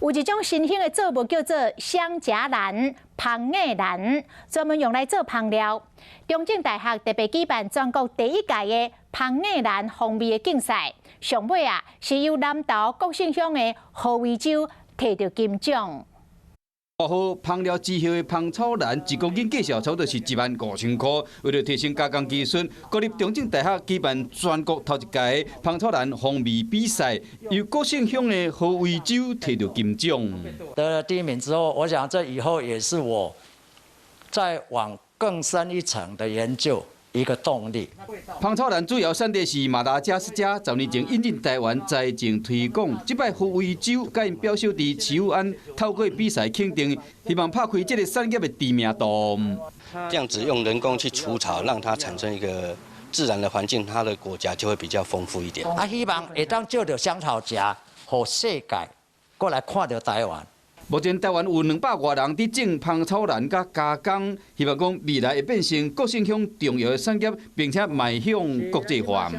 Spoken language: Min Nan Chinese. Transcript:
有一種新興的作物叫做雙莢蘭、芳葉蘭，專門用來做芳料。中正大學特別舉辦全國第一屆的芳葉蘭風味的競賽，上尾啊是由南投國姓鄉的何維洲提著金獎。外號芳料之後的芳草蘭，一公斤價數差不多是15,000箍。為了提升加工技術，國立中正大學舉辦全國頭一屆的芳草蘭風味比賽，由國姓鄉的何維洲提著金獎。得了第一名之後，我想這以後也是我再往更深一層的研究一個動力。芳草蘭主要產地是馬達加斯加，10年前引進台灣栽種推廣。這擺何維洲佮𪜶表小弟徐富安透過比賽肯定，希望拍開這个產業的知名度。這樣子用人工去除草，讓它產生一個自然的環境，它的果莢就會比較豐富一點。啊，希望會當借著香草莢，予世界過來看著台灣。目前台灣有200外人佇種芳草蘭佮加工，希望講未來會變成國姓鄉重要的產業，並且邁向國際化。